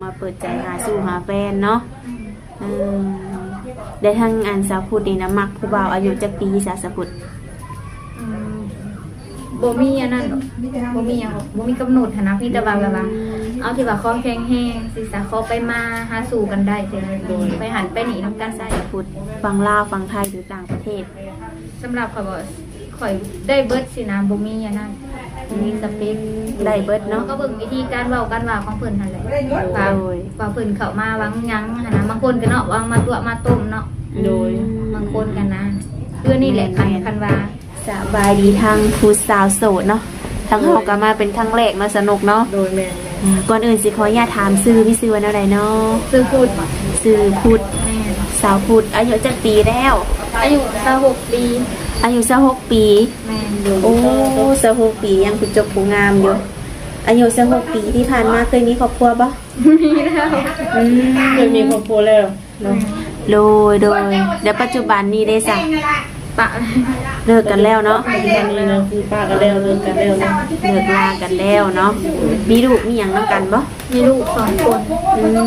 ມາເປີດໃຈຫາສູ່ຫາແຟນເນາະ. ອືມ ແລະ ທາງອັນສາວພຸດນີ້ນະ ມັກຜູ້ບ່າວອາຍຸຈັກປີຊະ ສາວພຸດ? ອືມ ບໍ່ມີອັນນັ້ນດອກ ບໍ່ມີຫຍັງດອກ ບໍ່ມີກຳນົດຫັ້ນນະ ມີແຕ່ວ່າແບບວ່າ ອືມ ເອົາທີ່ວ່າຄວາມແຂງແຮງ ຊິສາ ຂໍໄປມາຫາສູ່ກັນໄດ້ ໂດຍ ໄປຫັ້ນໄປນີ້ນຳກັນໄດ້. ສາວພຸດ ຝັ່ງລາວ ຝັ່ງໄທ ຫຼື ຕ່າງປະເທດ? ສຳລັບຂ້ອຍບໍ ຂ້ອຍໄດ້ເບິດຊີ້ນະ ບໍ່ມີອັນນັ້ນ ບໍ່ມີສະເປັກ ໄດ້ເບິດເນາະ. ເຮົາກໍເບິ່ງວິທີການເວົ້າການວ່າຂອງເພິ່ນຫັ້ນແຫຼະ ວ່າ ໂດຍ ວ່າເພິ່ນເຂົ້າມາຫວັງຫຍັງຫັ້ນນະ. ບາງຄົນກໍເນາະ ຫວັງມາຕົວະມາຕົ້ມເນາະ ໂດຍ ບາງຄົນກໍນະ ຄືນີ້ແຫຼະ ແມ່ນໆ ຄັນ ຄັນວ່າ ສະບາຍດີທາງຜູ້ສາວໂສດເນາະ ທາງເຮົາກໍມາເປັນຄັ້ງແລກເນາະ ສະໜຸກເນາະ. ໂດຍ ແມ່ນໆ. ອືມ ກ່ອນອື່ນຊິຂໍອະນຸຍາດຖາມຊື່ ມີຊື່ວ່າແນວໃດເນາະ? ຊື່ພຸດ. ຊື່ພຸດ. ແມ່ນ. ສາວພຸດ ອາຍຸຈັກປີແລ້ວ? ອາຍຸຊາວຫົກປີ. ອາຍຸຊາວຫົກປີ. ແມ່ນ. ໂອ້ ຊາວຫົກປີ ຍັງຜູ້ຈົບຜູ້ງາມຢູ່. ອາຍຸຊາວຫົກປີທີ່ຜ່ານມາເຄີຍມີຄອບຄົວບໍ່? ມີແລ້ວ. ອືມ ເຄີຍມີຄອບຄົວແລ້ວເນາະ. ໂດຍ ໂດຍ ແລ້ວປັດຈຸບັນນີ້ເດ້ຊະ? ປະ ເລີກກັນແລ້ວເນາະ. ປັດຈຸບັນນີ້ນະ ຄືປະກັນແລ້ວ ເລີກກັນແລ້ວເນາະ ເລີກລາກັນແລ້ວເນາະ. ມີລູກມີຫຍັງນຳກັນບໍ່? ມີລູກສອງຄົນ. ອືມ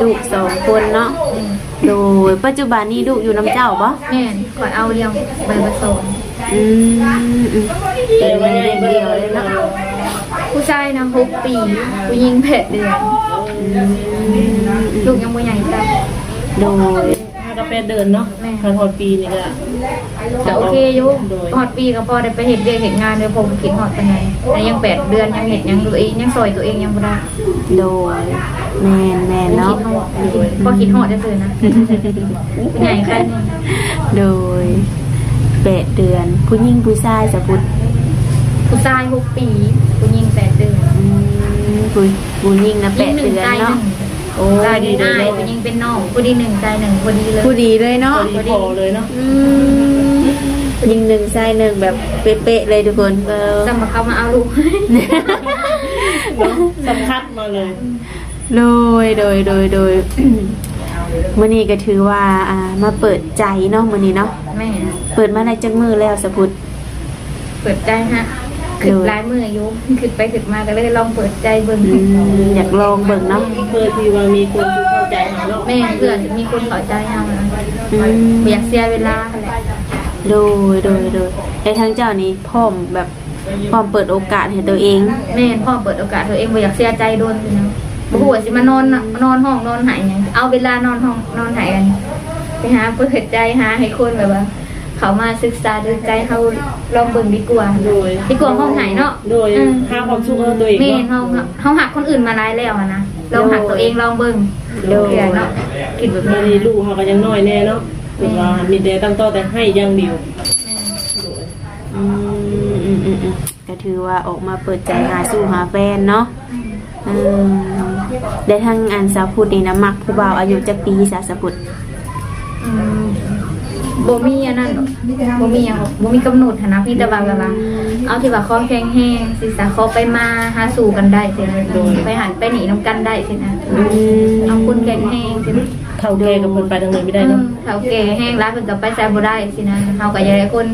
ລູກສອງຄົນເນາະ. ອືມ ໂດຍ ປັດຈຸບັນນີ້ລູກຢູ່ນຳເຈົ້າບໍ່? ແມ່ນ ຂ້ອຍເອົາລ້ຽງໄວ້ປະສອງ. ອືມ ອືມ ເປັນແມ່ລ້ຽງດຽວເລີຍເນາະ. ຜູ້ຊາຍນະຫົກປີ ຜູ້ຍິງແປດເດືອນ. ອືມ ລູກຍັງບໍ່ໃຫຍ່ປານໃດ. ໂດຍ ຫ້າກັບແປດເດືອນເນາະ. ແມ່ນ. ຄັນຮອດປີນີ້ກໍ ກໍໂອເຄຢູ່. ໂດຍ ຮອດປີກໍພໍໄດ້ໄປເຮັດວຽກເຮັດງານເດີ ເພາະບໍ່ຄິດຮອດປານໃດ. ແຕ່ຍັງແປດເດືອນ ຍັງເຮັດຫຍັງຕົວເອງ ຍັງຊ່ອຍຕົວເອງຍັງບໍ່ໄດ້. ໂດຍ ແມ່ນໆເນາະ. ພໍຄິດຮອດ ພໍຄິດຮອດຊື່ໆນະ ໃຫຍ່ຂັ້ນ. ໂດຍ ແປດເດືອນ. ຜູ້ຍິງຜູ້ຊາຍສາວພຸດ? ຜູ້ຊາຍຫົກປີ ຜູ້ຍິງແປດເດືອນ. ອືມ ຜູ້ ຜູ້ຍິງນະແປດເດືອນເນາະ. ໂອ້ ຊາຍເປັນອ້າຍ ຜູ້ຍິງເປັນນ້ອງ ຜູ້ດີໜຶ່ງຊາຍໜຶ່ງ ພໍດີເລີຍ ພໍດີເລີຍເນາະ. ພໍດີພໍເລີຍເນາະ. ອືມ ຍິງໜຶ່ງຊາຍໜຶ່ງ ແບບເປະໆເລີຍທຸກຄົນ. ເອີ ສ່ຳມາເຂົ້າມາເອົາລູກ ເນາະ ສຳຄັດມາເລີຍ. ໂດຍ ໂດຍ ໂດຍ ໂດຍ ມື້ນີ້ກໍຖືວ່າ ອ່າ ມາເປີດໃຈເນາະ ມື້ນີ້ເນາະ. ແມ່ນ. ເປີດມາໄດ້ຈັກມື້ແລ້ວສາວພຸດ? ເປີດໃຈຮະ ໂດຍ ຄິດຫຼາຍມື້ຢູ່ ຄິດໄປຄິດມາກໍເລີຍລອງເປີດໃຈເບິ່ງ. ອືມ ຢາກລອງເບິ່ງເນາະ ເພື່ອທີ່ວ່າມີຄົນທີ່ເຂົ້າໃຈເຮົາເນາະ. ແມ່ນ ເພື່ອຊິມີຄົນເຂົ້າໃຈເຮົານະ. ອືມ ບໍ່ຢາກເສຍເວລາຫັ້ນແຫຼະ. ໂດຍ ໂດຍ ໂດຍ ແລ້ວທາງເຈົ້ານີ້ພ້ອມແບບ ພ້ອມເປີດໂອກາດໃຫ້ຕົວເອງ. ແມ່ນ ພ້ອມເປີດໂອກາດຕົວເອງ ບໍ່ຢາກເສຍໃຈດົນນະ. ອືມ ບໍ່ຮູ້ວ່າຊິມານອນ ນອນຮ້ອງນອນໄຫ້ຫຍັງ ເອົາເວລານອນຮ້ອງນອນໄຫ້ ໄປຫາເປີດໃຈ ຫາໃຫ້ຄົນແບບວ່າ ເຂົ້າມາສຶກສາດູໃຈເຮົາລອງເບິ່ງດີກວ່າ. ໂດຍ ດີກວ່າຮ້ອງໄຫ້ເນາະ. ໂດຍ ເອີ ຫາຄວາມສຸກໃຫ້ຕົວເອງເນາະ. ແມ່ນ ເຮົາ ເຮົາຮັກຄົນອື່ນມາຫຼາຍແລ້ວຫັ້ນນະ ລອງຮັກຕົວເອງລອງເບິ່ງ. ໂດຍ ເນາະ ຄິດແບບນີ້. ບັດນີ້ລູກເຮົາກໍຍັງນ້ອຍແນ່ເນາະ ແມ່ນ ເພິ່ນວ່າມີແຕ່ຕັ້ງຕໍ່ແຕ່ໃຫ້ຢ່າງດຽວ. ແມ່ນ. ໂດຍ ອືມ ອືມ ອືມ ອືມ ກໍຖືວ່າອອກມາເປີດໃຈຫາສູ່ຫາແຟນເນາະ. ອືມ ແລະ ທາງອັນສາວພຸດນີ້ນະ ມັກຜູ້ບ່າວອາຍຸຈັກປີຊະ ສາວພຸດ? ອືມ ບໍ່ມີອັນນັ້ນດອກ ບໍ່ມີຫຍັງດອກ ບໍ່ມີກຳນົດຫັ້ນນະ ມີແຕ່ວ່າແບບວ່າ ເອົາທີ່ວ່າຄວາມແຂງແຮງ ຊິສາ ຂໍໄປມາຫາສູ່ກັນໄດ້ຊີ້ນະ. ໂດຍ ໄປຫັ້ນໄປນີ້ນຳກັນໄດ້ຊີ້ນະ. ອືມ ເອົາຄົນແຂງແຮງຊີ້ນະ. ເຖົ້າແກ່ກໍເພິ່ນໄປທາງໃດບໍ່ໄດ້ເນາະ. ອືມ ເຖົ້າແກ່ແຮງຫຼາຍ ເພິ່ນກໍໄປໃສບໍ່ໄດ້ຊີ້ນະ. ເຮົາກໍຢາກໄດ້ຄົນ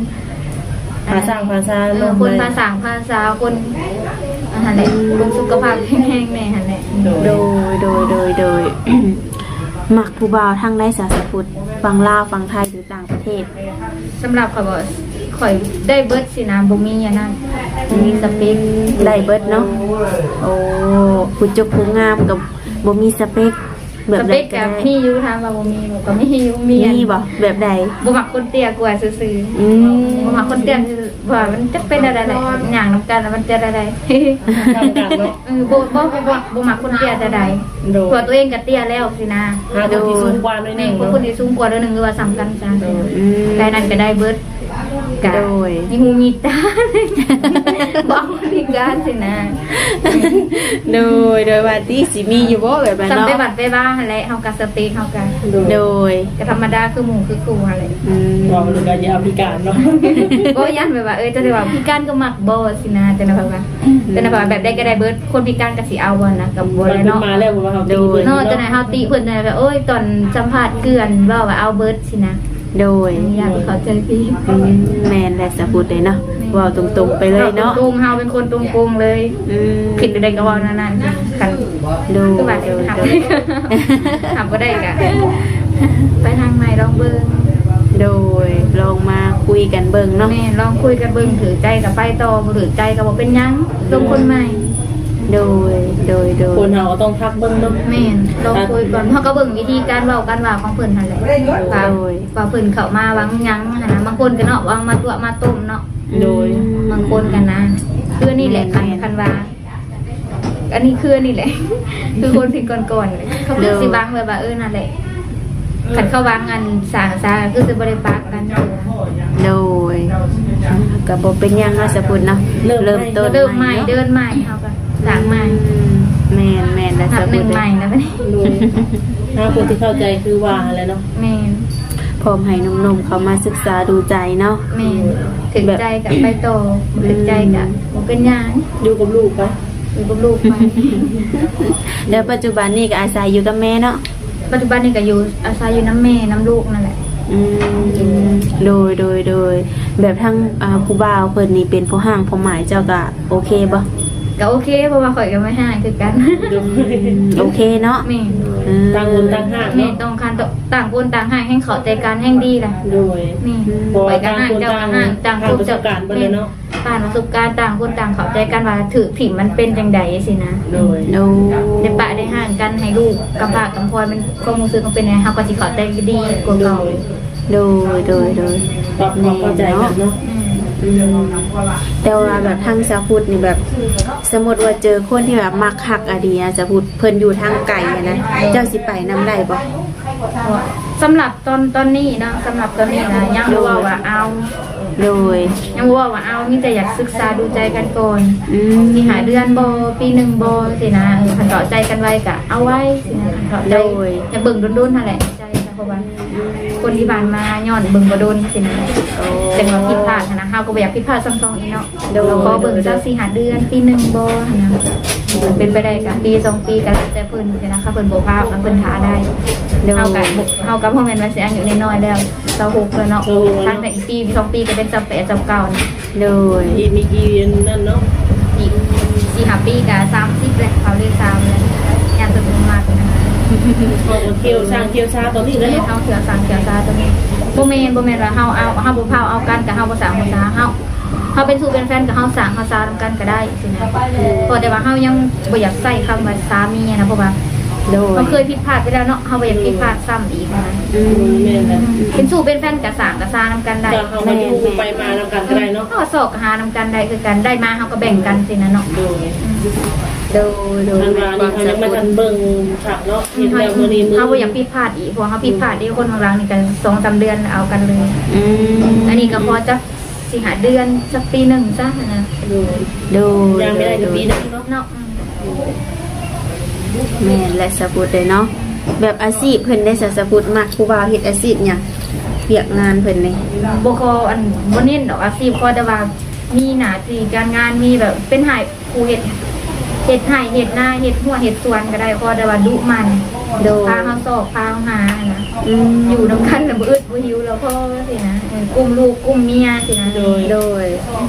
ພາສ້າງພາຊາ ເອີ ເນາະ ຄົນພາສ້າງພາຊາ ຄົນອັນນັ້ນແຫຼະ ຄົນສຸຂະພາບແຂງແຮງແດ່ຫັ້ນແຫຼະ. ໂດຍ ໂດຍ ໂດຍ ໂດຍ ໂດຍ ມັກຜູ້ບ່າວທາງໃດຊະ ສາວພຸດ? ຝັ່ງລາວ ຝັ່ງໄທ ຫຼື ຕ່າງປະເທດ? ສຳລັບຂ້ອຍບໍ ຂ້ອຍໄດ້ເບິດຊີ້ນະ ບໍ່ມີອັນນັ້ນ ບໍ່ມີສະເປັກ. ອືມ ໄດ້ເບິດເນາະ. ໂອ້ ຜູ້ຈົບຜູ້ງາມກໍບໍ່ມີສະເປັກ. ແບບໃດກໍໄດ້. ສະເປັກກໍມີຢູ່ ຖາມວ່າບໍ່ມີບໍ່ ກໍມີຢູ່ ມີ. ມີບໍ່? ແບບໃດ? ບໍ່ມັກຄົນເຕ້ຍກວ່າຊື່ໆ. ອືມ ບໍ່ມັກຄົນເຕ້ຍ ວ່າມັນຈັກເປັນແນວໃດແຫຼະ ຍ່າງນຳກັນແລ້ວມັນເຕ້ຍແນວໃດ. ເອີ ບໍ່ ບໍ່ ບໍ່ ບໍ່ມັກຄົນເຕ້ຍແນວໃດ. ໂດຍ ເພາະວ່າຕົວເອງກໍເຕ້ຍແລ້ວຊີ້ນະ. ຫາຄົນທີ່ສູງກວ່າໜ້ອຍໜຶ່ງ. ແມ່ນ ເນາະ ຄົນທີ່ສູງກວ່າໜ້ອຍໜຶ່ງ ຫຼືວ່າສ່ຳກັນຊະ. ໂດຍ ອືມ ໄດ້ນັ້ນກໍໄດ້ເບິດ. ກະ ໂດຍ ມີຫູມີຕາ ບໍ່ພິການຊີ້ນະ. ໂດຍ ໂດຍ ວ່າຕິ ຊິມີຢູ່ບໍ່ແບບນັ້ນເນາະ? ສ່ຳໄປວັດໄປວາຫັ້ນແຫຼະ ເຮົາກະສະເປັກເຮົາກະ. ໂດຍ ກະທຳມະດາຄືໝູ່ຄືຄູ່ຫັ້ນແຫຼະ. ອືມ ເວົ້າແລ້ວກະຢ່າພິການເນາະ. ບໍ່ ຢ້ານແບບວ່າ ເອີ ຈະໄດ້ວ່າພິການກໍມັກບໍ່ຊີ້ນະ. ຈັ່ງໃດແບບວ່າ ອືມ ຈັ່ງໃດແບບວ່າ ແບບໃດກໍໄດ້ເບິດ ຄົນພິການກໍຊິເອົາບໍ່ນະ ກໍບໍ່ແຫຼະເນາະ. ມາແລ້ວ ເຮົາຕິເພິ່ນເນາະ. ຈັ່ງໃດເຮົາຕິເພິ່ນແບບ ໂອ້ຍ ຕອນສຳພາດຄືອັນເວົ້າວ່າເອົາເບິດຊີ້ນະ. ໂດຍ ຢ້ານເຂົາໃຈຜິດ. ອືມ ແມ່ນແຫຼະ ສາວພຸດເດ້ເນາະ ແມ່ນ ເວົ້າຕົງໆໄປເລີຍເນາະ ເວົ້າຕົງໆ ເຮົາເປັນຄົນຕົງໆເລີຍ. ອືມ ຄິດແນວໃດກໍເວົ້າແນວນັ້ນ ຄັນ ໂດຍ ຄືວ່າ ໂດຍ ຮັບ ໂດຍ ຮັບບໍ່ໄດ້ກໍໄປທາງໃໝ່ລອງເບິ່ງ. ໂດຍ ລອງມາຄຸຍກັນເບິ່ງເນາະ. ແມ່ນ ລອງຄຸຍກັນເບິ່ງ ຖືກໃຈກໍໄປຕໍ່ ບໍ່ຖືກໃຈກໍບໍ່ເປັນຫຍັງ ລົມຄົນໃໝ່. ໂດຍ ໂດຍ ໂດຍ ຄົນເຮົາກໍຕ້ອງພັກເບິ່ງເນາະ. ແມ່ນ ລອງຄຸຍກ່ອນ ເຮົາກໍເບິ່ງວິທີການເວົ້າການວ່າຂອງເພິ່ນຫັ້ນແຫຼະ ວ່າ ໂດຍ ວ່າເພິ່ນເຂົ້າມາຫວັງຫຍັງຫັ້ນນະ. ບາງຄົນກໍເນາະ ຫວັງມາຕົວະມາຕົ້ມເນາະ. ໂດຍ ບາງຄົນກໍນະ ຄືອັນນີ້ແຫຼະ ແມ່ນໆ ຄັນ ຄັນວ່າ ອັນນີ້ຄືອັນນີ້ແຫຼະ ຄືຄົນທີ່ກ່ອນໆ ເຂົາຄື ໂດຍ ຊິຫວັງແບບວ່າ ເອີ ນັ້ນແຫຼະ ຄັນເຂົາຫວັງອັນສ້າງຊາ ຄືຊິບໍ່ໄດ້ປະກັນ. ໂດຍ ກໍບໍ່ເປັນຫຍັງເນາະ ສາວພຸດເນາະ ເລີ່ມ ເລີ່ມຕົ້ນ ເລີ່ມໃໝ່ ໃໝ່ເນາະ ເດີນໃໝ່ ເຮົາກໍສ້າງໃໝ່. ອືມ ແມ່ນໆ ແລ້ວ ນັບໜຶ່ງໃໝ່ແລ້ວບັດນີ້. ໂດຍ ຫາຄົນທີ່ເຂົ້າໃຈຄືວ່າຫັ້ນແຫຼະເນາະ. ແມ່ນ ພ້ອມໃຫ້ໜຸ່ມໆເຂົ້າມາສຶກສາດູໃຈເນາະ. ແມ່ນ ຖືກໃຈກໍໄປຕໍ່ ບໍ່ຖືກໃຈກໍ ອືມ ບໍ່ເປັນຫຍັງ ຢູ່ກັບລູກໄປ ຢູ່ກັບລູກໄປ. ແລ້ວປັດຈຸບັນນີ້ກໍອາໄສຢູ່ກັບແມ່ເນາະ? ປັດຈຸບັນນີ້ກໍຢູ່ ອາໄສຢູ່ນຳແມ່ນຳລູກນັ້ນແຫຼະ. ອືມ ໂດຍ ໂດຍ ໂດຍ ແບບທາງ ອ່າ ຜູ້ບ່າວເພິ່ນນີ້ເປັນພໍ່ຮ້າງພໍ່ໝ້າຍ ເຈົ້າກໍໂອເຄບໍ່? ກໍໂອເຄ ເພາະວ່າຂ້ອຍກໍບໍ່ຮ້າງຄືກັນ. ໂດຍ ໂອເຄເນາະ. ແມ່ນ ເອີ ຕ່າງຄົນຕ່າງຮ້າງເນາະ. ແມ່ນ ຕ້ອງການ ຕ່າງຄົນຕ່າງຮ້າງ ແຮ່ງເຂົ້າໃຈກັນແຮ່ງດີລະ. ໂດຍ ແມ່ນ ເພາະວ່າຕ່າງຄົນຕ່າງ ຕ່າງຄົນຕ່າງ ຜ່ານປະສົບການເບິດແລ້ວເນາະ. ແມ່ນ ຜ່ານປະສົບການ ຕ່າງຄົນຕ່າງເຂົ້າໃຈກັນວ່າຖືກຖິ້ມມັນເປັນຈັ່ງໃດຊີ້ນະ. ໂດຍ ໂດຍ ໄດ້ປະໄດ້ຮ້າງກັນ ໃຫ້ຮູ້ກຳພາກຳພອຍ ມັນ ຄວາມຮູ້ສຶກມັນເປັນຫຍັງ ເຮົາກໍຊິເຂົ້າໃຈດີກວ່າເກົ່າ. ໂດຍ ໂດຍ ໂດຍ ໂດຍ ປັບຄວາມເຂົ້າໃຈກັນເນາະ. ແມ່ນ ອືມ ແຕ່ວ່າແບບທາງສາວພຸດນີ້ ແບບສົມມຸດວ່າເຈີຄົນທີ່ແບບມັກຮັກອະດີນະ ສາວພຸດ ເພິ່ນຢູ່ທາງໄກຫັ້ນນະ ເຈົ້າຊິໄປນຳໄດ້ບໍ່? ສຳລັບຕອນ ຕອນນີ້ເນາະ ສຳລັບຕອນນີ້ນະ ຍັງບໍ່ເວົ້າວ່າເອົາ. ໂດຍ ຍັງບໍ່ເວົ້າວ່າເອົາ ມີແຕ່ຢາກສຶກສາດູໃຈກັນກ່ອນ. ອືມ ສີ່ຫ້າເດືອນບໍ່ ປີໜຶ່ງບໍ່ ຊີ້ນະ. ເອີ ຄັນເຂົ້າໃຈກັນໄວກໍເອົາໄວ ຊີ້ນະ. ຄັນເຂົ້າໃຈ ໂດຍ ຢາກເບິ່ງດົນໆຫັ້ນແຫຼະ ໃຈ ເພາະວ່າຄົນທີ່ຜ່ານມາຍ້ອນເບິ່ງບໍ່ດົນ ຊີ້ນະ. ໂອ້ ຈັ່ງວ່າຜິດພາດຫັ້ນນະ ເຮົາກໍບໍ່ຢາກຜິດພາດຊ້ຳສອງອີກເນາະ. ໂດຍ ເຮົາຂໍເບິ່ງ ໂດຍ ຈັກສີ່ຫ້າເດືອນ ປີໜຶ່ງບໍ່ຫັ້ນນະ. ເປັນໄປໄດ້ກໍປີສອງປີກໍແລ້ວແຕ່ເພິ່ນ ຊີ້ນະ. ຄັນເພິ່ນບໍ່ພາ ຄັນເພິ່ນຖ້າໄດ້. ໂດຍ ເຮົາກໍ ເຮົາກໍບໍ່ແມ່ນວ່າຊິອາຍຸນ້ອຍໆແລ້ວ ຊາວຫົກແລ້ວເນາະ. ໂດຍ ທາງໃດອີກປີສອງປີກໍເປັນຊາວແປດ ຊາວເກົ້ານະ. ໂດຍ ອີກມີກີ່ອັນນັ້ນເນາະ ອີກສີ່ຫ້າປີກໍສາມສິບແລ້ວ ເຂົ້າເລກສາມແລ້ວ ຍາມເພິ່ນບໍ່ມັກນະ. ເຮົາກໍທ່ຽວສ້າງທ່ຽວຊາຕອນນີ້ແຫຼະເນາະ. ແມ່ນ ເຮົາທ່ຽວສ້າງທ່ຽວຊາຕອນນີ້. ບໍ່ແມ່ນ ບໍ່ແມ່ນວ່າເຮົາເອົາ ເຮົາບໍ່ພາວເອົາກັນ ກໍເຮົາບໍ່ສ້າງບໍ່ຊາ ເຮົາ ເຮົາເປັນຊູ້ເປັນແຟນກໍເຮົາສ້າງເຮົາຊານຳກັນກໍໄດ້ຊີ້ນະ. ເພາະແຕ່ວ່າເຮົາຍັງບໍ່ຢາກໃຊ້ຄຳວ່າສາມີນະ ເພາະວ່າ ໂດຍ ເຮົາເຄີຍຜິດພາດໄປແລ້ວເນາະ ເຮົາບໍ່ຢາກຜິດພາດຊ້ຳອີກນະ. ອືມ ແມ່ນແຫຼະ ເປັນຊູ້ເປັນແຟນກໍສ້າງກໍຊານຳກັນໄດ້. ເຮົາມາຢູ່ໄປມານຳກັນກໍໄດ້ເນາະ. ເຮົາຊອກຫານຳກັນໄດ້ຄືກັນ ໄດ້ມາເຮົາກໍແບ່ງກັນຊີ້ນະເນາະ. ໂດຍ ໂດຍ ໂດຍ ຄັນວ່ານີ້ເຮົາຍັງບໍ່ທັນເບິ່ງຄັກເນາະ ເຮັດແລ້ວມື້ນີ້ມື້ ເຮົາບໍ່ຢາກຜິດພາດອີກ ເພາະເຮົາຜິດພາດເດ້ ຄົນຂ້າງຫຼັງນີ້ກໍສອງສາມເດືອນເອົາກັນເລີຍ. ອືມ ອັນນີ້ກໍພໍຈັກ ສີ່ຫ້າເດືອນ ຈັກປີໜຶ່ງຊະຫັ້ນນະ. ໂດຍ ໂດຍ ຍັງບໍ່ໄດ້ກໍປີໜຶ່ງເນາະ. ເນາະ ອືມ ແມ່ນແຫຼະ ສາວພຸດເດ້ເນາະ. ແບບອາຊີບເພິ່ນເດ້ ສາວ ສາວພຸດມັກຜູ້ບ່າວເຮັດອາຊີບຫຍັງ ວຽກງານເພິ່ນນີ້? ບໍ່ຂໍ ອັນ ບໍ່ເນັ້ນດອກອາຊີບ ຂໍແຕ່ວ່າມີໜ້າທີ່ການງານ ມີແບບເປັນໃຫ້ ຜູ້ເຮັດ ເຮັດໄຮ່ເຮັດນາ ເຮັດຮົ້ວເຮັດສວນກໍໄດ້ ຂໍແຕ່ວ່າດຸໝັ່ນ. ໂດຍ ພາເຮົາຊອກພາເຮົາຫານະ. ອືມ ຢູ່ນຳກັນລະບໍ່ອຶດບໍ່ຫິວລະພໍຊີ້ນະ. ເອີ ກຸ້ມລູກກຸ້ມເມຍຊີ້ນະ. ໂດຍ ໂດຍ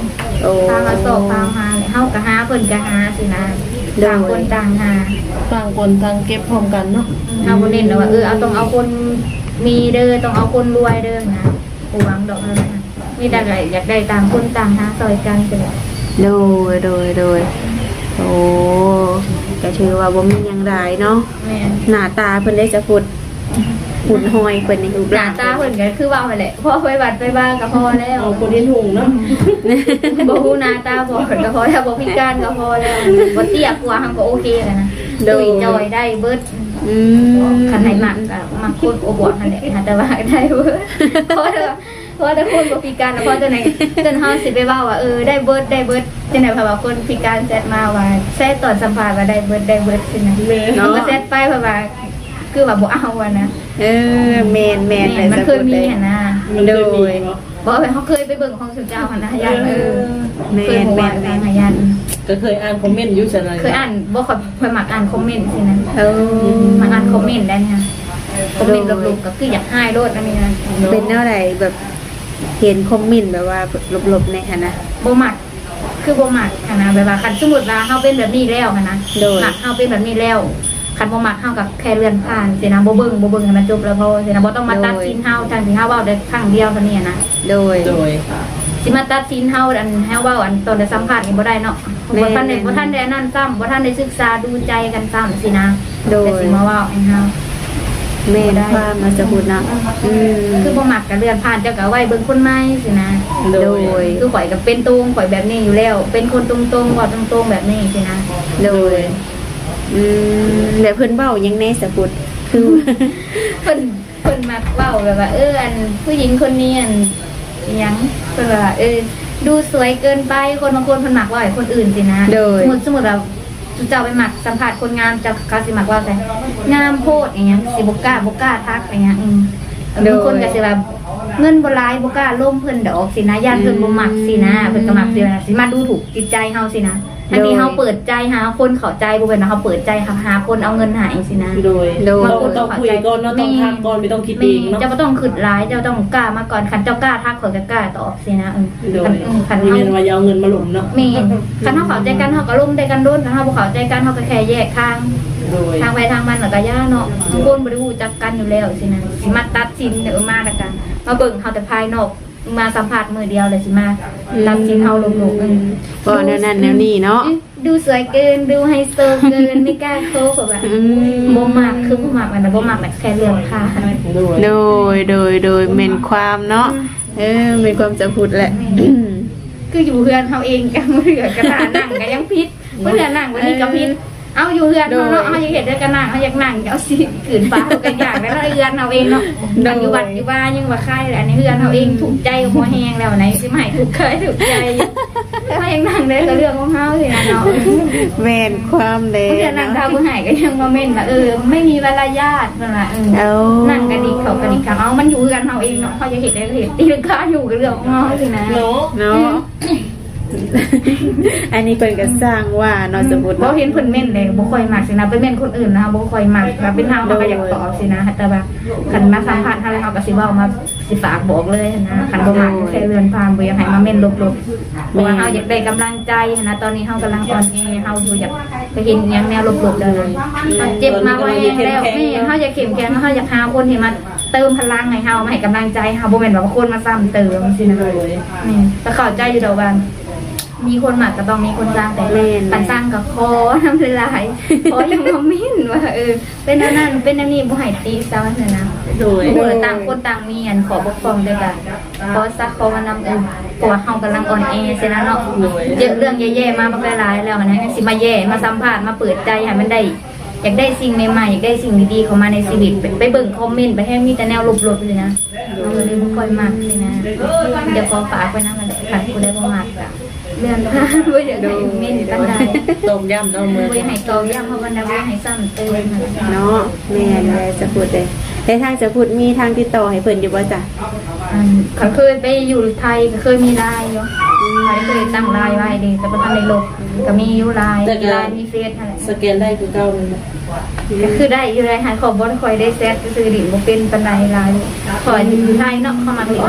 ໂອ້ ພາເຮົາຊອກພາເຮົາຫາ ເຮົາກໍຫາເພິ່ນກໍຫາຊີ້ນະ. ໂດຍ ຕ່າງຄົນຕ່າງຫາ ຕ່າງຄົນຕ່າງເກັບພ້ອມກັນເນາະ. ອືມ ເຮົາບໍ່ເນັ້ນວ່າ ເອີ ເອົາ ຕ້ອງເອົາຄົນມີເດີ ຕ້ອງເອົາຄົນລວຍເດີນະ ບໍ່ຫວັງດອກເຮົານະ. ມີແຕ່ກໍຢາກໄດ້ຕ່າງຄົນຕ່າງຫາຊ່ອຍກັນຊີ້ແຫຼະ. ໂດຍ ໂດຍ ໂດຍ ໂອ້ ກໍຖືວ່າບໍ່ມີຫຍັງຫຼາຍເນາະ. ແມ່ນ ໜ້າຕາເພິ່ນເດ້ ສາວພຸດ ຫຸ່ນຫອຍເພິ່ນນີ້ ຮູບຮ່າງ ໜ້າຕາເພິ່ນກໍຄືເວົ້າຫັ້ນແຫຼະ ພໍໄປວັດໄປວາກໍພໍແລ້ວ ເອົາຄົນເຫັນຫຸງເນາະ. ບໍ່ຮູ້ໜ້າຕາບອດກໍພໍແລ້ວ ບໍ່ພິການກໍພໍແລ້ວ ບໍ່ເຕ້ຍກວ່າເຮົາກໍໂອເຄແລ້ວນະ. ໂດຍ ຕຸ້ຍຈ່ອຍໄດ້ເບິດ. ອືມ ຄັນໃຫ້ມັກກໍມັກຄົນອວບໆຫັ້ນແຫຼະ ແຕ່ວ່າໄດ້ເບິດ ເພາະວ່າ ເພາະວ່າແຕ່ຄົນບໍ່ພິການນະ ເພາະຈັ່ງໃດ ຈົນເຮົາຊິໄປເວົ້າວ່າ ເອີ ໄດ້ເບິດ ໄດ້ເບິດ ຈັ່ງໃດ ເພາະວ່າຄົນພິການແຊັດມາວ່າ ແຊັດຕອນສຳພາດວ່າໄດ້ເບິດ ໄດ້ເບິດຊີ້ນະ. ແມ່ນ ເຮົາກໍແຊັດໄປ ເພາະວ່າຄືວ່າບໍ່ເອົາຫັ້ນນະ. ເອີ ແມ່ນໆ ແມ່ນ ມັນເຄີຍມີຫັ້ນນະ. ໂດຍ ບໍ່ ເຮົາເຄີຍໄປເບິ່ງຂອງຊຸມເຈົ້າຫັ້ນນະ ຢ້ານ ເອີ ເອີ ແມ່ນ ເຄີຍບໍ່ວ່າກັນຫັ້ນ ຢ້ານ ກໍເຄີຍອ່ານຄອມເມັນຢູ່ຊັ້ນນະ. ເຄີຍອ່ານ ບໍ່ ຂ້ອຍ ຂ້ອຍມັກອ່ານຄອມເມັນຊີ້ນະ. ເອີ ມັກອ່ານຄອມເມັນໄດ້ນະ. ຄອມເມັນລົບໆ ກໍຄືຢາກຮ້າຍໂລດ ອັນນີ້ນະ. ເປັນແນວໃດ ແບບເຫັນຄອມເມັນແບບວ່າລົບໆ ແດ່ຫັ້ນນະ? ບໍ່ມັກ ຄືບໍ່ມັກຫັ້ນນະ ແບບວ່າຄັນສົມມຸດວ່າເຮົາເປັນແບບນີ້ແລ້ວຫັ້ນນະ ໂດຍ ມັກເຮົາເປັນແບບນີ້ແລ້ວ ຄັນບໍ່ມັກເຮົາກໍແຄ່ເລື່ອນຜ່ານຊີ້ນະ ບໍ່ເບິ່ງ ບໍ່ເບິ່ງໃຫ້ມັນຈົບແລ້ວພໍຊີ້ນະ ບໍ່ຕ້ອງມາຕັດສິນເຮົາ ທັງທີ່ເຮົາເວົ້າໄດ້ຄັ້ງດຽວເທົ່ານີ້ນະ. ໂດຍ ໂດຍ ຊິມາຕັດສິນເຮົາ ອັນເຮົາເວົ້າ ອັນຕອນໄດ້ສຳພາດນີ້ບໍ່ໄດ້ເນາະ ແມ່ນ ບໍ່ທັນໄດ້ ແມ່ນ ບໍ່ທັນໄດ້ອັນນັ້ນຊ້ຳ ບໍ່ທັນໄດ້ສຶກສາດູໃຈກັນຊ້ຳຊີ້ນະ ໂດຍ ແຕ່ຊິມາເວົ້າໃຫ້ເຮົາ ແມ່ນ ບໍ່ໄດ້ ຄວາມວ່າສະພຸດເນາະ ອືມ ຄືບໍ່ມັກກໍເລື່ອນຜ່ານ ເຈົ້າກໍເອົາໄວ້ເບິ່ງຄົນໃໝ່ຊີ້ນະ ໂດຍ ໂດຍ ຄືຂ້ອຍກໍເປັນຕົວຂອງຂ້ອຍແບບນີ້ຢູ່ແລ້ວ ເປັນຄົນຕົງໆ ເວົ້າຕົງໆ ແບບນີ້ຊີ້ນະ ໂດຍ ໂດຍ ອືມ ແລ້ວເພິ່ນເວົ້າຫຍັງແດ່ສະພຸດ ຄື ເພິ່ນ ເພິ່ນມັກເວົ້າແບບວ່າ ເອີ ອັນຜູ້ຍິງຄົນນີ້ ອັນ ອີຫຍັງ ເພິ່ນວ່າ ເອີ ດູສວຍເກີນໄປ ຄົນບາງຄົນເພິ່ນມັກເວົ້າໃຫ້ຄົນອື່ນຊີ້ນະ ໂດຍ ສົມມຸດ ສົມມຸດວ່າ ເຈົ້າໄປມັກສຳພາດຄົນງາມ ເຈົ້າ ເຂົາຊິມັກເວົ້າໃສ່ ງາມໂພດ ອີຫຍັງ ຊິບໍ່ກ້າ ບໍ່ກ້າທັກ ອີຫຍັງ ອືມ ໂດຍ ບາງຄົນກໍຊິວ່າ ເງິນບໍ່ຫຼາຍ ບໍ່ກ້າລົມເພິ່ນດອກຊີ້ນະ ຢ້ານເພິ່ນ ອືມ ບໍ່ມັກຊີ້ນະ ເພິ່ນກໍມັກຊີ້ນະ ຊິມາດູຖູກຈິດໃຈເຮົາຊີ້ນະ ທັງທີ່ ໂດຍ ເຮົາເປີດໃຈຫາຄົນເຂົ້າໃຈ ບໍ່ແມ່ນວ່າເຮົາເປີດໃຈຫາ ຫາຄົນເອົາເງິນໃຫ້ຊີ້ນະ ໂດຍ ໂດຍ ມາຄົນເຂົ້າໃຈ ຕ້ອງຄຸຍກ່ອນເນາະ ແມ່ນ ຕ້ອງທັກກ່ອນ ບໍ່ຕ້ອງຄິດເອງເນາະ ແມ່ນ ເຈົ້າບໍ່ຕ້ອງຄິດຫຼາຍ ເຈົ້າຕ້ອງກ້າມາກ່ອນ ຄັນເຈົ້າກ້າທັກ ຂ້ອຍກໍກ້າຕອບ ຊີ້ນະ ເອີ ໂດຍ ຄັນ ເອີ ຄັນ ບໍ່ແມ່ນວ່າຢ່າເອົາເງິນມາລົມເນາະ ແມ່ນ ຄັນເຮົາເຂົ້າໃຈກັນ ເຮົາກໍລົມໄດ້ກັນດົນ ຄັນເຮົາບໍ່ເຂົ້າໃຈກັນ ເຮົາກໍແຄ່ແຍກທາງ ໂດຍ ທາງໃຜທາງມັນ ແລ້ວກໍຢ່າເນາະ ບາງຄົນບໍ່ໄດ້ຮູ້ຈັກກັນຢູ່ແລ້ວຊີ້ນະ ຊິມາຕັດສິນ ເອີ ມາແລ້ວກໍມາເບິ່ງເຮົາແຕ່ພາຍນອກ ມາສຳພາດມື້ດຽວ ແລ້ວຊິມາ ອືມ ຕັດສິນເຮົາລົງໆ ເອີ ເວົ້າແນວນັ້ນແນວນີ້ເນາະ ອືມ ດູສວຍເກີນ ດູໄຮໂຊເກີນ ໄມ່ກ້າໂຄ ເຂົາວ່າ ອືມ ບໍ່ມັກ ຄືບໍ່ມັກ ມັນນະ ບໍ່ມັກແຫຼະ ແຄ່ເລື່ອນຜ່ານ ໂດຍ ໂດຍ ໂດຍ ໂດຍ ແມ່ນຄວາມເນາະ ອືມ ເອີ ແມ່ນຄວາມສະພຸດແຫຼະ ແມ່ນ ອືມ ຄືຢູ່ເຮືອນເຮົາເອງກໍ ມື້ເທື່ອກໍຖ້ານັ່ງກໍຍັງຜິດ ມື້ເທື່ອນັ່ງ ວັນນີ້ກໍຜິດ ເອີ ເອົາ ຢູ່ເຮືອນເຮົາເນາະ ໂດຍ ເຮົາຢາກເຮັດໃດກໍນັ່ງ ເຮົາຢາກນັ່ງ ເອົາຊິ ຂືນປາເຮົາກໍຢາກແລ້ວເນາະ ເຮືອນເຮົາເອງເນາະ ໂດຍ ອັນຢູ່ວັດຢູ່ວາຍັງວ່າຄາຍ ອັນນີ້ເຮືອນເຮົາເອງ ອືມ ທຸກໃຈກໍພໍແຮງແລ້ວ ອັນນີ້ຊິມາໃຫ້ທຸກໃຈ ທຸກໃຈຢູ່ ເຮົາຍັງນັ່ງໄດ້ກໍເລື່ອງຂອງເຮົາຊີ້ນະເນາະ ແມ່ນຄວາມແລ້ວ ເພື່ອນັ່ງ ເນາະ ຖ້າຜູ້ໃຫ້ກໍຍັງມາເມັ້ນວ່າ ເອີ ໄມ່ມີມາລະຍາດ ເພິ່ນວ່າ ເອີ ເອົາ ນັ່ງກະດິກເຂົ້າກະດິກເຂົ້າ ເອົາ ມັນຢູ່ເຮືອນເຮົາເອງເນາະ ເຮົາຢາກເຮັດໃດກໍເຮັດ ຕີລັງກາຢູ່ກໍເລື່ອງຂອງເຮົາຊີ້ນະ ເນາະ ເນາະ ອືມ ອັນນີ້ເພິ່ນກໍຊ່າງວ່າເນາະ ອືມ ສົມມຸດ ບໍ່ເຫັນເພິ່ນເມັ້ນເດ້ ບໍ່ຄ່ອຍມັກຊີ້ນະ ໄປເມັ້ນຄົນອື່ນນະ ບໍ່ຄ່ອຍມັກ ວ່າເປັນເຮົາ ໂດຍ ເຮົາກໍຢາກຕອບຊີ້ນະ ແຕ່ວ່າຄັນມາສຳພາດເຮົາແລ້ວ ເຮົາກໍຊິເວົ້າມາ ຊິຝາກບອກເລີຍຫັ້ນນະ ຄັນບໍ່ມັກ ໂດຍ ແຄ່ເລື່ອນຜ່ານ ບໍ່ຢາກໃຫ້ມາເມັ້ນລົບໆ ເພາະວ່າ ແມ່ນ ເຮົາຢາກໄດ້ກຳລັງໃຈຫັ້ນນະ ຕອນນີ້ເຮົາກຳລັງອ່ອນແອ ເຮົາບໍ່ຢາກໄປເຫັນອີ່ຫຍັງແນວລົບໆ ແລ້ວນະ ເຮົາເຈັບມາພໍແຮງແລ້ວ ແມ່ນ ເຮົາຢາກເຂັ້ມແຂງ ເຮົາຢາກຫາຄົນທີ່ມາເຕີມພະລັງໃຫ້ເຮົາ ມາໃຫ້ກຳລັງໃຈເຮົາ ບໍ່ແມ່ນວ່າຄົນມາຊ້ຳເຕີມຊີ້ນະ ໂດຍ ແມ່ນ ກໍເຂົ້າໃຈຢູ່ດອກວ່າ ມີຄົນມັກກໍຕ້ອງມີຄົນຊັງ ແຕ່ ແມ່ນ ຄັນຊັງກໍຂໍນຳຫຼາຍໆ ຂໍຢ່າມາເມັ້ນວ່າ ເອີ ເປັນແນວນັ້ນເປັນແນວນີ້ ບໍ່ໃຫ້ຕິຊະວ່າຊັ້ນນະ ໂດຍ ເອີ ຕ່າງຄົນຕ່າງມີອັນຂໍ້ບົກຜ່ອງ ແຕ່ກໍຂໍຊັກຂໍວ່ານຳ ເອີ ເພາະວ່າເຮົາກຳລັງອ່ອນແອຊີ້ນະເນາະ ໂດຍ ເລື່ອງແຍ່ໆມາບັກຫຼາຍໆແລ້ວຫັ້ນນະ ຍັງຊິມາແຍ່ມາສຳພາດມາເປີດໃຈໃຫ້ມັນໄດ້ ຢາກໄດ້ສິ່ງໃໝ່ໆ ຢາກໄດ້ສິ່ງດີໆເຂົ້າມາໃນຊີວິດ ໄປເບິ່ງຄອມເມັນ ໄປແຮງມີແຕ່ແນວລົບໆຢູ່ນະ ເຮົາກໍເລີຍບໍ່ຄ່ອຍມັກຊີ້ນະ ຈະຂໍຝາກໄວ້ນຳຫັ້ນແຫຼະ ຄັນຜູ້ໃດບໍ່ມັກກໍເລື່ອນຜ່ານ ບໍ່ຢາກໃຫ້ເມັ້ນປານໃດ ຕອກຢ້ຳເນາະ ບໍ່ຢາກໃຫ້ຕອກຢ້ຳເຮົາປານໃດ ບໍ່ຢາກໃຫ້ຊ້ຳເຕີມເນາະ ແມ່ນແຫຼະ ສະພຸດເອີຍ ແລ້ວທາງສະພຸດມີທາງຕິດຕໍ່ໃຫ້ເພິ່ນຢູ່ບໍ່ຈະ? ອັນ ເຂົາເຄີຍໄປຢູ່ໄທ ກໍເຄີຍມີລາຍຢູ່ ອືມ ເຂົາເຄີຍຕັ້ງລາຍໄວ້ເດ້ ແຕ່ບໍ່ທັນໄດ້ລົບ ກໍມີຢູ່ລາຍ ແຕ່ກໍມີລາຍ ມີເຟສຫັ້ນແຫຼະ ສະແກນໄດ້ຄືເກົ່າແມ່ນບໍ່? ກໍຄືໄດ້ຢູ່ໄດ໋ ຫາຂ້ອຍບໍ່ຄ່ອຍໄດ້ແຊັດຊື່ໆ ຫຼິ້ນບໍ່ເປັນປານໃດລາຍ ຂ້ອຍຢູ່ໄທເນາະ ເຂົາມັກຫຼິ້ນ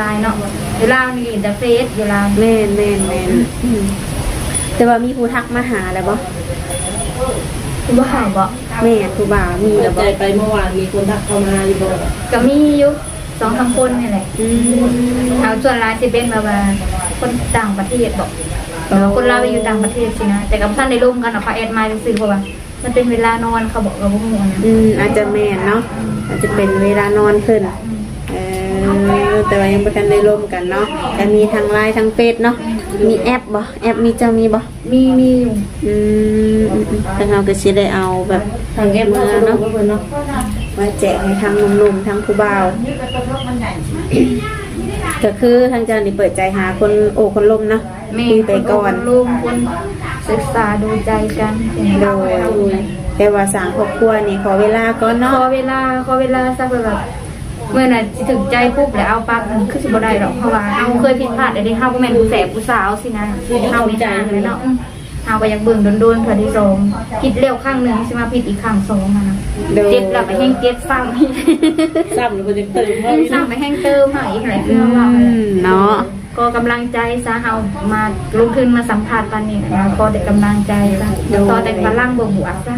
ລາຍເນາະ ຢູ່ລາວນີ້ຫຼິ້ນແຕ່ເຟສຢູ່ລາວ ແມ່ນໆໆ ອືມ ແຕ່ວ່າມີຜູ້ທັກມາຫາແລ້ວບໍ່? ຜູ້ບ່າວບໍ? ແມ່ນ ຜູ້ບ່າວມີແລ້ວບໍ່? ເປີດໃຈໄປເມື່ອວານ ມີຄົນທັກເຂົ້າມາຢູ່ບໍ່? ກໍມີຢູ່ ສອງສາມຄົນນີ້ແຫຼະ ອືມ ເອົາ ສ່ວນຫຼາຍຊິເປັນແບບວ່າຄົນຕ່າງປະເທດບໍ ເອີ ຄົນລາວໄປຢູ່ຕ່າງປະເທດຊີ້ນະ ແຕ່ກໍບໍ່ທັນໄດ້ລົມກັນດອກ ເຂົາແອັດມາຊື່ໆ ເພາະວ່າມັນເປັນເວລານອນເຂົາບໍ ກໍບໍ່ຮູ້ນະ ອືມ ອາດຈະແມ່ນເນາະ ອືມ ອາດຈະເປັນເວລານອນເພິ່ນ ອືມ ເອີ ແຕ່ວ່າຍັງບໍ່ທັນໄດ້ລົມກັນເນາະ ກໍມີທັງລາຍທັງເຟສເນາະ ອືມ ມີແອັບບໍ? ແອັບມີ ເຈົ້າມີບໍ່? ມີ ມີຢູ່ ອືມ ອືມໆ ທາງເຮົາກໍຊິໄດ້ເອົາແບບທາງແອັບເນາະ ເນາະ ມາແຈກໃຫ້ທາງໜຸ່ມໆ ທາງຜູ້ບ່າວ ກໍຄືທາງເຈົ້ານີ້ເປີດໃຈຫາຄົນໂອ້ຄົນລົມເນາະ ແມ່ນ ຄຸຍໄປກ່ອນ ຄົນໂອ້ຄົນລົມ ຄົນສຶກສາດູໃຈກັນ ໂດຍ ແຕ່ວ່າສ້າງຄອບຄົວນີ້ຂໍເວລາກ່ອນເນາະ ຂໍເວລາ ຂໍເວລາ ສັກແບບວ່າ ເມື່ອນັ້ນຊິຖືກໃຈປຸບແລ້ວເອົາປັບ ຄືຊິບໍ່ໄດ້ດອກ ເພາະວ່າເຮົາເຄີຍຜິດພາດແລ້ວເດ້ ເຮົາບໍ່ແມ່ນຜູ້ແສບຜູ້ສາວຊີ້ນະ ເຮົານີ້ຫ່າງແລ້ວເນາະ ອືມ ເຮົາກໍຢາກເບິ່ງດົນໆເທື່ອທີສອງ ຜິດແລ້ວຄັ້ງໜຶ່ງ ຊິມາຜິດອີກຄັ້ງສອງຫັ້ນນະ. ໂດຍ ເຈັບແລ້ວກໍແຮ່ງເຈັບຊ້ຳອີກ ຊ້ຳແລ້ວເພິ່ນຍັງເຕີມເຮົາອີກ ຊ້ຳແລ້ວແຮ່ງເຕີມເຮົາອີກ ແຫຼະ ຄືເຮົາວ່າ ອືມ ເນາະ ຂໍກຳລັງໃຈຊະ ເຮົາມາລົງທຶນມາສຳພາດປານນີ້ນະ ຂໍແຕ່ກຳລັງໃຈຊະ ໂດຍ ຂໍແຕ່ພະລັງບວກໆຊະ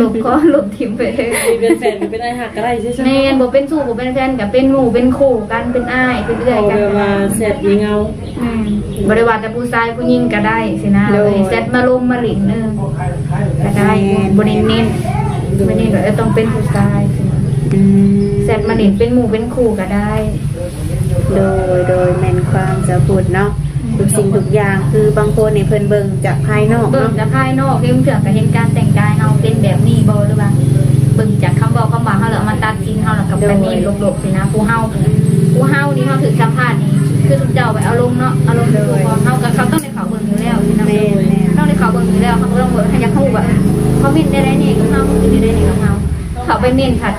ລົບໆ ຂໍລົບຖິ້ມໄປເລີຍ. ມີເປັນແຟນກໍເປັນອ້າຍຮັກກໍໄດ້ຊື່ໆ ແມ່ນ ບໍ່ເປັນຊູ້ບໍ່ເປັນແຟນ ກໍເປັນໝູ່ເປັນຄູ່ກັນ ເປັນອ້າຍເປັນເອື້ອຍກັນ ແບບວ່າແຊັດມີເງົາ. ແມ່ນ ບໍ່ໄດ້ວ່າແຕ່ຜູ້ຊາຍຜູ້ຍິງກໍໄດ້ຊີ້ນະ ໂດຍ ເອີ ແຊັດມາລົມມາຫຼິ້ນ ເອີ ກໍໄດ້ ແມ່ນ ບໍ່ໄດ້ເນັ້ນ ບໍ່ໄດ້ເນັ້ນວ່າ ເອີ ຕ້ອງເປັນຜູ້ຊາຍຊີ້ນະ ອືມ ແຊັດມາຫຼິ້ນເປັນໝູ່ເປັນຄູ່ກໍໄດ້. ໂດຍ ໂດຍ ແມ່ນຄວາມສາວພຸດເນາະ ອືມ ທຸກສິ່ງທຸກຢ່າງ ຄືບາງຄົນນີ້ເພິ່ນເບິ່ງຈາກພາຍນອກເນາະ ເບິ່ງຈາກພາຍນອກ ເຫັນເທື່ອກໍເຫັນການແຕ່ງກາຍເຮົາເປັນແບບນີ້ບໍ່ ຫຼືວ່າເບິ່ງຈາກຄຳເວົ້າຄຳວ່າເຮົາ ແລ້ວເອົາມາຕັດສິນເຮົາ ແລ້ວກໍແບບນີ້ ໂດຍ ລົບໆຊີ້ນະ ຜູ້ເຮົາ ຜູ້ເຮົານີ້ເຮົາຖືກສຳພາດນີ້ ຄືຊຸມເຈົ້າໄປເອົາລົງເນາະ ເອົາລົງ ໂດຍ ເຮົາກໍ ເຂົາຕ້ອງໄດ້ເຂົ້າເບິ່ງຢູ່ແລ້ວຊີ້ນະ ແມ່ນໆ ຕ້ອງໄດ້ເຂົ້າເບິ່ງຢູ່ແລ້ວ ເຮົາກໍຕ້ອງເບິ່ງ ເຮົາຢາກຮູ້ວ່າ ເອີ ຄອມເມັນແນວໃດແດ່ກັບເຮົາ ເປັນຈັ່ງໃດແດ່ກັບເຮົາ ເຂົ້າໄປເມັນພັດ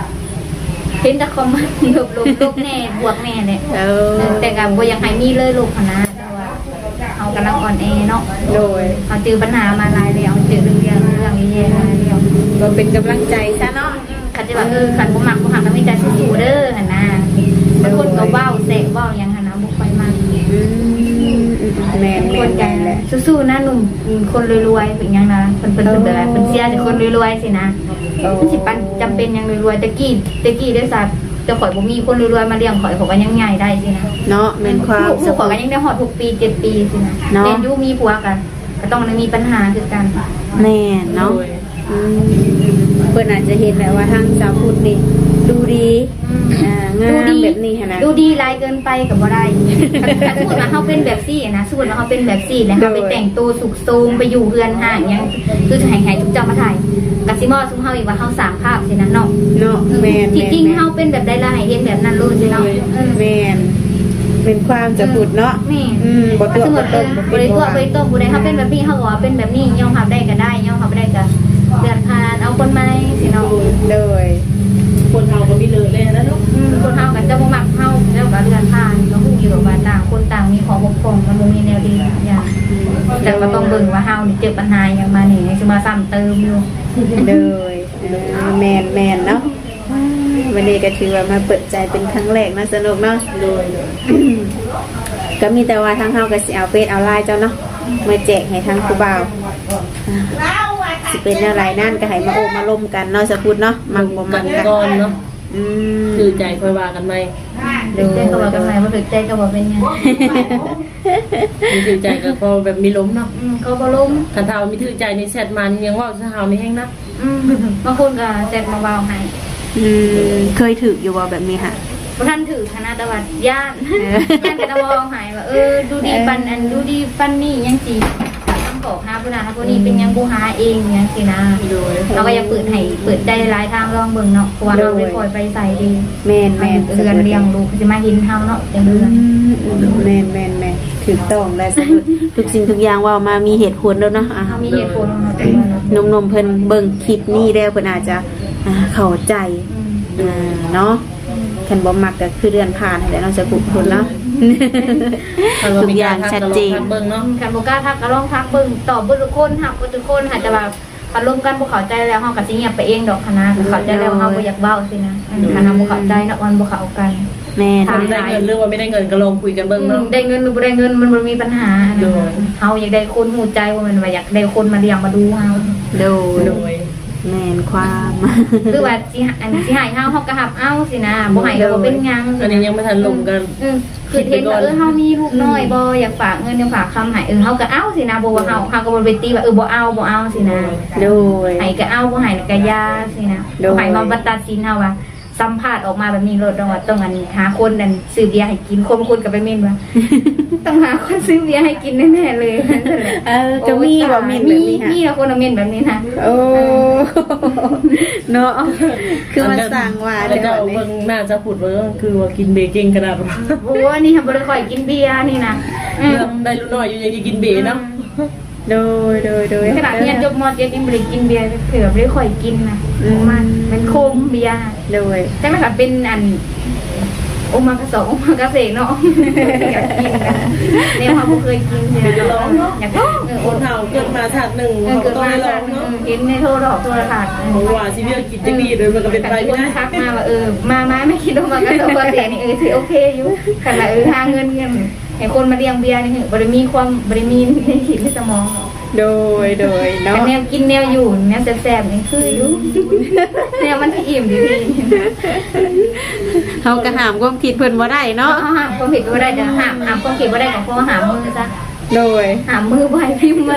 ເຫັນແຕ່ຄອມເມັນລົບໆ ລົບແດ່ ບວກແດ່ແຫຼະ ເອີ ເອີ ແຕ່ກໍບໍ່ຢາກໃຫ້ມີເລີຍລົບຫັ້ນນະ ເພາະວ່າເຮົາກຳລັງອ່ອນແອເນາະ ໂດຍ ເຮົາເຈີບັນຫາມາຫຼາຍແລ້ວ ເຮົາເຈີເລື່ອງ ເລື່ອງແຍ່ໆມາຫຼາຍແລ້ວ ກໍເປັນກຳລັງໃຈຊະເນາະ ອືມ ຄັນຊິວ່າ ເອີ ຄັນບໍ່ມັກບໍ່ຮັກກໍມີແຕ່ສູ້ໆເດີຫັ້ນນະ ບາງຄົນກໍເວົ້າແຊະເວົ້າຫຍັງຫັ້ນນະ ບໍ່ຄ່ອຍມັກ ອືມ ແມ່ນໆ ແມ່ນແຫຼະ ສູ້ໆນະ ໜຸ່ມ ຄົນລວຍໆ ເປັນຫຍັງນະ ເພິ່ນ ເພິ່ນ ເພິ່ນແບບວ່າ ເພິ່ນເຊຍແຕ່ຄົນລວຍໆຊີ້ນະ ເອີ ມັນຊິປັນຈຳເປັນຫຍັງລວຍໆ ແຕ່ກີ້ ແຕ່ກີ້ເດ້ຊະ ແຕ່ຂ້ອຍບໍ່ມີຄົນລວຍໆມາລ້ຽງຂ້ອຍ ຂ້ອຍກໍຍັງໃຫຍ່ໄດ້ຊີ້ນະ ເນາະ ແມ່ນຄວາມ ລູກ ລູກຂ້ອຍກໍຍັງໄດ້ຮອດຫົກປີ ເຈັດປີຊີ້ນະ ເນາະ ແມ່ນຢູ່ ມີຜົວກໍ ກໍຕ້ອງໄດ້ມີບັນຫາຄືກັນ ແມ່ນເນາະ ໂດຍ ອືມ ເພິ່ນອາດຈະເຫັນແບບວ່າທາງສາວພຸດນີ້ດູດີ ອືມ ອ່າ ງາມແບບນີ້ຫັ້ນນະ ດູດີຫຼາຍເກີນໄປກໍບໍ່ໄດ້ ຄັນ ຄັນສົມມຸດວ່າເຮົາເປັນແບບຊີ້ນະ ສົມມຸດວ່າເຮົາເປັນແບບຊີ້ ແລ້ວເຮົາໄປ ໂດຍ ແຕ່ງໂຕສຸກ ໂຊມໄປຢູ່ເຮືອນຮ້າງຫຍັງ ຄືຈະໃຫ້ ໃຫ້ທຸກເຈົ້າມາຖ່າຍ ກະຊິເໝາະຊຸມເຮົາອີກວ່າເຮົາສ້າງພາບຊີ້ນະເນາະ ເນາະ ອືມ ແມ່ນ ທີ່ຈິງເຮົາເປັນແບບໃດລະໃຫ້ເຫັນແບບນັ້ນໂລດຊີ້ເນາະ ແມ່ນ ອືມ ແມ່ນ ແມ່ນຄວາມສາວພຸດເນາະ ແມ່ນ ອືມ ບໍ່ຕົວະບໍ່ຕົ້ມ ບໍ່ໄດ້ຕົວະບໍ່ໄດ້ຕົ້ມຜູ້ໃດ ເຮົາເປັນແບບນີ້ ເຮົາກໍວ່າເປັນແບບນີ້ ຍອມຮັບໄດ້ກໍໄດ້ ຍອມຮັບບໍ່ໄດ້ກໍເລື່ອນຜ່ານ ເອົາຄົນໃໝ່ຊີ້ເນາະ ໂດຍ ຄົນເຮົາກໍມີເລີແລ້ວເນາະ ອືມ ຄົນເຮົາກໍຈະບໍ່ມັກເຮົາ ແລ້ວກໍເລື່ອນຜ່ານ ກໍຮູ້ຢູ່ດອກວ່າຕ່າງຄົນຕ່າງມີຂໍ້ບົກຜ່ອງ ມັນບໍ່ມີແນວດີຫຍັງ ອືມ ແຕ່ກໍຕ້ອງເບິ່ງວ່າເຮົານີ້ເຈີບັນຫາຫຍັງມານີ້ ຍັງຊິມາຊ້ຳເຕີມຢູ່ ໂດຍ ເອີ ແມ່ນໆເນາະ ມື້ນີ້ກໍຖືວ່າມາເປີດໃຈເປັນຄັ້ງແລກເນາະ ສະໜຸກເນາະ ໂດຍ ກໍມີແຕ່ວ່າທາງເຮົາກໍຊິເອົາເຟສເອົາລາຍເຈົ້າເນາະ ມາແຈກໃຫ້ທາງຜູ້ບ່າວ ຊິເປັນແນວໃດນັ້ນກໍໃຫ້ມາໂອ້ມາລົມກັນເນາະ ສາວພຸດເນາະ ມັກບໍ່ມັກກໍ ລົມກັນກ່ອນເນາະ ອືມ ຖືກໃຈຄ່ອຍວ່າກັນໃໝ່ ໂດຍ ຖືກໃຈກໍວ່າກັນໃໝ່ ບໍ່ຖືກໃຈກໍບໍ່ເປັນຫຍັງ ບໍ່ຖືກໃຈກໍພໍແບບມີລົມເນາະ ອືມ ກໍບໍ່ລົມ ຄັນຖ້າມີຖືກໃຈນີ້ແຊັດມານີ້ຍັງເວົ້າໃສ່ເຮົານີ້ແຮງໜັກ ອືມ ບາງຄົນກໍແຊັດມາເວົ້າໃຫ້ ອືມ ເຄີຍຖືກຢູ່ບໍ່ແບບນີ້ຫະ? ບໍ່ທັນຖືກຫັ້ນນະ ແຕ່ວ່າຢ້ານ ເອີ ຢ້ານເຂົາຈະມາເວົ້າໃຫ້ວ່າ ເອີ ດູດີປານ ເອີ ອັນ ດູດີປານນີ້ຫຍັງຊີ້ ຕ້ອງບອກຫາຜູ້ນັ້ນຫາຜູ້ນີ້ ອືມ ເປັນຫຍັງບໍ່ຫາເອງຫຍັງຊີ້ນະ ໂດຍ ເຮົາກໍຢາກເປີດໃຫ້ ເປີດໃຈຫຼາຍທາງລອງເບິ່ງເນາະ ເພາະວ່າ ໂດຍ ເຮົາບໍ່ໄດ້ຄ່ອຍໄປໃສເດ ແມ່ນໆ ເຮົາຢູ່ເຮືອນລ້ຽງລູກ ເພິ່ນຊິມາເຫັນເຮົາເນາະ ເປັນເລື່ອງ ອືມ ແມ່ນໆໆ ຖືກຕ້ອງແລ້ວ ສາວພຸດ ທຸກສິ່ງທຸກຢ່າງເວົ້າມາມີເຫດຜົນໂລດເນາະ ອ່າ ເຮົາມີເຫດຜົນຂອງເຮົາ ໜຸ່ມໆເພິ່ນເບິ່ງຄລິບນີ້ແລ້ວ ເພິ່ນອາດຈະ ອ່າ ເຂົ້າໃຈ ອືມ ອ່າ ເນາະ ອືມ ຄັນບໍ່ມັກກໍຄືເລື່ອນຜ່ານຫັ້ນແຫຼະເນາະ ສາວພຸດເເນາະ ອືມ ຄັນວ່າມີການທັກກໍລອງທັກເບິ່ງເນາະ ຄັນບໍ່ກ້າທັກກໍລອງທັກເບິ່ງ ຕອບເບິດທຸກຄົນ ຮັບເບິດທຸກຄົນ ຫາກແຕ່ວ່າ ຄັນລົມກັນບໍ່ເຂົ້າໃຈແລ້ວ ເຮົາກໍຊິງຽບໄປເອງດອກຫັ້ນນະ ເຂົ້າໃຈແລ້ວເຮົາບໍ່ຢາກເວົ້າຊີ້ນະ ໂດຍ ຄັນເຮົາບໍ່ເຂົ້າໃຈເນາະ ມັນບໍ່ເຂົ້າກັນ ແມ່ນ ຖ້າໄດ້ເງິນ ຫຼືວ່າບໍ່ໄດ້ເງິນກໍລອງຄຸຍກັນເບິ່ງເນາະ ອືມ ໄດ້ເງິນຫຼືບໍ່ໄດ້ເງິນ ມັນບໍ່ມີບັນຫາ ໂດຍ ເຮົາຢາກໄດ້ຄົນຮູ້ໃຈ ບໍ່ແມ່ນວ່າຢາກໄດ້ຄົນມາລ້ຽງມາດູເຮົາ ໂດຍ ໂດຍ ແມ່ນຄວາມ ຄືວ່າຊິ ອັນ ຊິໃຫ້ເຮົາ ເຮົາກໍຮັບເອົາຊີ້ນະ ບໍ່ໃຫ້ກໍບໍ່ເປັນຫຍັງ ອັນນີ້ຍັງບໍ່ທັນລົມກັນ ອືມ ຄືເຫັນວ່າ ເອີ ເຮົາມີລູກນ້ອຍບໍ່ ອືມ ຢາກຝາກເງິນຢາກຝາກຄຳໃຫ້ ເອີ ເຮົາກໍເອົາຊີ້ນະ ບໍ່ວ່າເຮົາ ເຮົາກໍບໍ່ໄປຕິວ່າ ເອີ ບໍ່ເອົາ ບໍ່ເອົາຊີ້ນະ ໂດຍ ໃຫ້ກໍເອົາ ບໍ່ໃຫ້ກໍຢ່າຊີ້ນະ ໂດຍ ໃຫ້ມາ ມາຕັດສິນເຮົາວ່າ ສຳພາດອອກມາແບບນີ້ໂລດ ຕ້ອງວ່າ ຕ້ອງ ອັນ ຫາຄົນ ອັນ ຊື້ເບຍໃຫ້ກິນ ຄົນ ຄົນກໍໄປເມັ້ນວ່າ ຕ້ອງຫາຄົນຊື້ເບຍໃຫ້ກິນແນ່ໆເລີຍ ເອີ ກໍມີບໍ່ເມັ້ນແບບນີ້ຫະ ມີ ມີຄົນເມັ້ນແບບນີ້ນະ ໂອ້ ເອີ ເນາະ ຄືວ່າສ້າງວ່າ ອັນນັ້ນ ແຕ່ວ່າເບິ່ງໜ້າຈະ ພຸດວ່າ ເອີ ຄືວ່າກິນເບເກັ່ງຂະໜາດ ໂອ້ ອັນນີ້ຫັ້ນບໍ່ໄດ້ຄ່ອຍກິນເບຍນີ້ນະ ອືມ ໄດ້ລູກນ້ອຍຢູ່ຍັງກິນເບເນາະ ອືມ ໂດຍ ໂດຍ ໂດຍ ຂະໜາດຮຽນຈົບ ມໍເຈັດ ຍັງບໍ່ໄດ້ກິນເບຍເທື່ອ ບໍ່ໄດ້ຄ່ອຍກິນນະ ອືມ ມັນ ມັນຂົມເບຍ ໂດຍ ຈັ່ງນັ້ນກໍເປັນອັນ ໂອມາກາເສະ ໂອມາກາເສະເນາະ ຢາກກິນນະ ແນວເຮົາບໍ່ເຄີຍກິນເທື່ອ ຢາກລອງເນາະ ຢາກລອງ ເອີ ຄົນເຮົາເກີດມາຊາດໜຶ່ງ ເອີ ເຮົາກໍຕ້ອງໄດ້ລອງເນາະ ເກີດມາຊາດໜຶ່ງ ເອີ ເຫັນໃນໂທລະທັດ ໂທລະທັດ ເອີ ບໍ່ວ່າຊິວຽກກິນຈັກດີເດີ ມັນກໍເປັນໄປບໍ່ໄດ້ ຄັນມີຄົນທັກມາວ່າ ເອີ ມາ ມາ ມາກິນໂອມາກາເສະ ໂອເຄຢູ່ ຄັນວ່າ ເອີ ຫາເງິນ ເງິນໃຫ້ຄົນມາລ້ຽງເບຍນີ້ ບໍ່ໄດ້ມີຄວາມ ບໍ່ໄດ້ມີໃນຄິດໃນສະໝອງ. ໂດຍ ໂດຍເນາະ ແນວກິນແນວຢູ່ແນວແຊບໆນີ້ຄືຢູ່ ແນວມັນຊິອີ່ມດີໆ ເຮົາກໍຫ້າມຄວາມຄິດເພິ່ນບໍ່ໄດ້ເນາະ ເຮົາຫ້າມຄວາມຄິດບໍ່ໄດ້ ແຕ່ຫ້າມ ຫ້າມຄວາມຄິດບໍ່ໄດ້ກໍພໍຫ້າມມືຊະ ໂດຍ ຫ້າມມືບໍ່ໃຫ້ພິມມາ